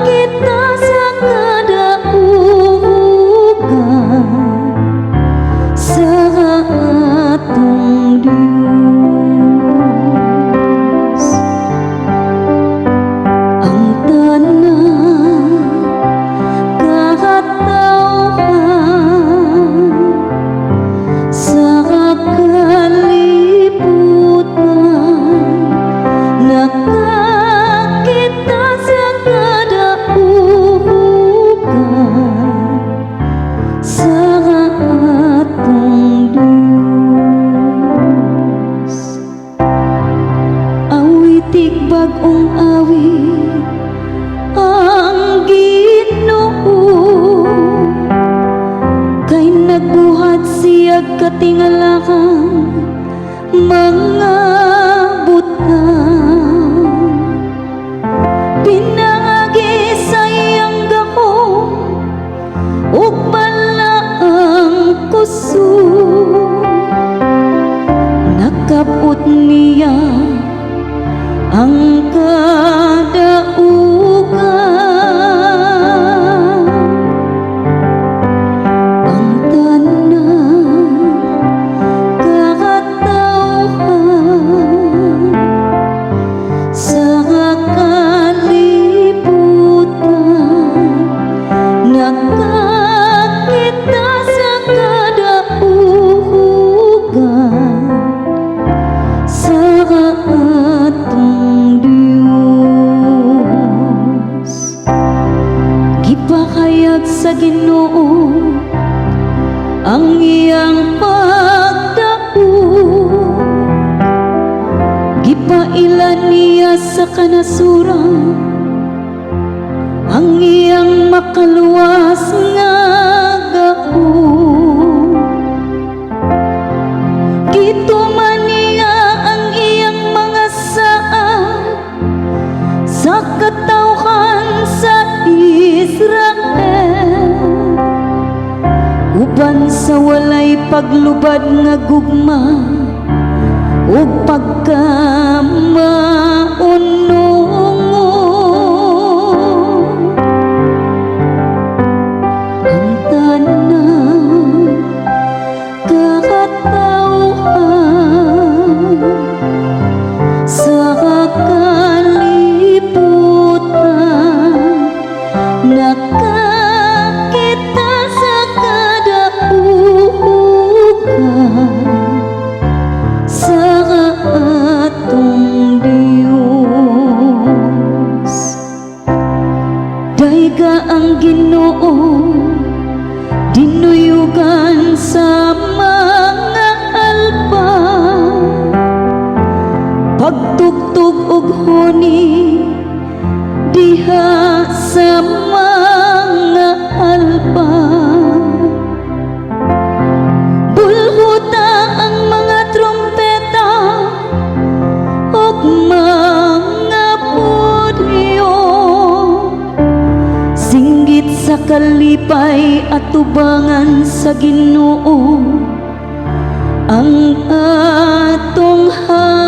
Nakakita sa kadaugan sa atong Diyos. Ang tanan katawhan sa kalibutan nakakita sa kadaugan sa atong Diyos. Awitig bag-ong awit ang Ginoo, kay nagbuhat siya katingalahang mga butang pinaagi sa iyang gahom ug balaang kusog. Nakab-ot niya ang kadaugan. Ang tanan katawhan sa kalibutan nakakita sa kadaugan sa atong Diyos. Gipahayag sa Ginoo ang iyang pagdaog. Gipaila niya sa kanasuran ang iyang makaluwas nga gahom. Gituman niya ang iyang mga saad sa katawhan sa Israel, uban sa walay paglubad nga gugma ug pagkamaunongon. Ang tanan katawhan sa kalibutan nakakita sa kadaugan sa atong Diyos. Dayga ang Ginoo, dinuyugan sa mga alpa, pagtugtog og huni diha sa mga alpa. Bulhuta ang mga trompeta ug mga pudyo. Singgit sa kalipay atubangan sa Ginoo ang atong hari.